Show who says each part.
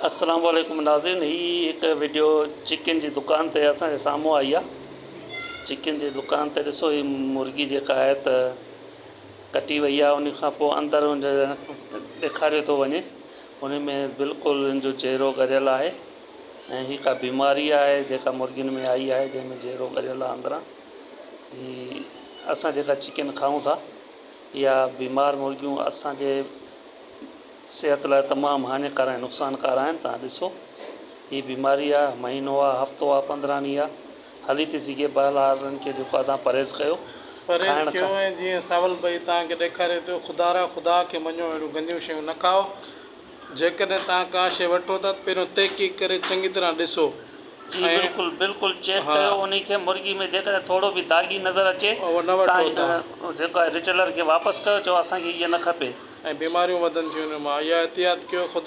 Speaker 1: السلام عليڪم ناظرين هي هڪ وڊيو چڪن جي دڪان تي اسان جي سامهون آئي آ چڪن جي دڪان تي ڏسو هي مرغي جيڪا آهي ته ڪٽي وئي آ ان کان پوء اندر ان جو ڏيکاريو ٿو وڃي ان ۾ بلڪل ان جو چهرو ڳريل آهي ۽ هي ڪا بيماري آهي جيڪا مرغين ۾ آئي آهي جنهن ۾ چهرو ڳريل آ اندران هي اسان جيڪا چڪن کائون ٿا اها بيمار مرغيون اسان جي صحت لاء تمام هاڃيڪار ۽ نقصانڪار آهن توهان ڏسو هي بيماري آ مهينو آ هفتو آ 15 ڏينهن آ هلي ٿي سگهي بهرحال انهن کي جيڪو آ توهان پرهيز ڪيو
Speaker 2: پرهيز
Speaker 1: کائڻ
Speaker 2: ڪيو
Speaker 1: کان.
Speaker 2: ۽ جيئن ساول ڀئي توهان کي ڏيکاري ٿو خدارا خدا کي مڃو اهڙيون گنديون شيون نه کائو جيڪڏهن توهان ڪا شيء وٺو ٿا ته پهريون تحقيق ڪري چڱي طرح ڏسو
Speaker 1: جي
Speaker 2: ۽
Speaker 1: بلڪل بلڪل چيڪ
Speaker 2: ها
Speaker 1: ڪيو انهي کي مرغي ۾ جيڪڏهن ٿورو به داغي نظر اچي
Speaker 2: اهو نه وٺو
Speaker 1: توهان
Speaker 2: توهان.
Speaker 1: جيڪو آهي ريٽيلر کي واپس ڪيو چئو اسان کي اهي نه کپي.
Speaker 2: ۽ بيماريون وڌن ٿيون ان مان اها احتياط ڪيو خدا.